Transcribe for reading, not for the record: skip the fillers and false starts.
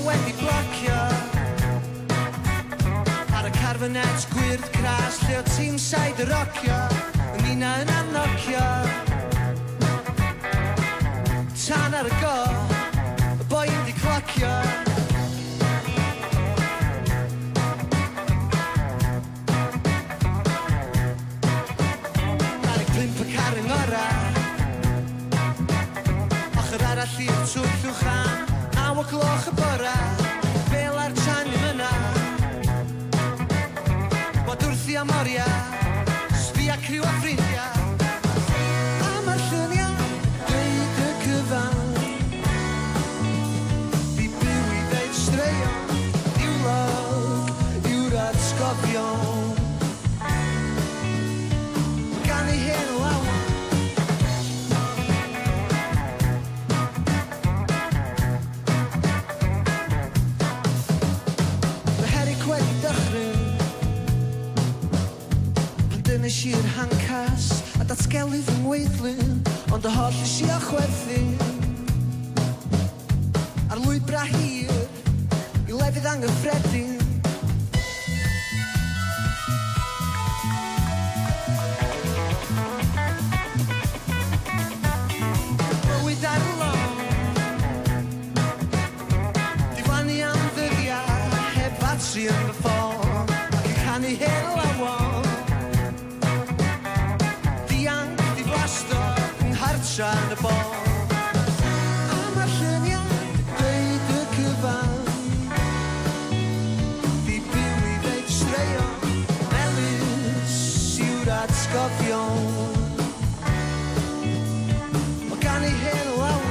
wedi blocio. Ar y carfanet gwyrdd cras lle o tîm said y rocio, yn nina yn anocio. Tan ar y go, y boi yn di clocio. 25 y car yng ngora. Ochr arall i'r twll uwch am 9 o gloch y bora. Bel a'r tra'n yna. Bod wrthi am oria, sbia criw a ffrindia. A mae'r lluniau dweud y cyfan. Di byw i ddeud straeon, niwlog yw'r atgofion. Gan ei hen lawan. Mae Herrick wedi dychryn pan dynnes i'r hancas a datgelu fy ngweithlun, ond y holl i o chwerthin ar lwybra hir i lefydd anghyffredin. Bywyd ar y lon, diflannu am ddyddiau heb fatri yn fy ffôn, ac yn canu hen lawon. Dianc diflasto yng nghartra yn y bôn. A mae'r lluniau dweud y cyfan. Di byw i ddeud straeon, melys yw'r atgofion. O ganu hen lawon.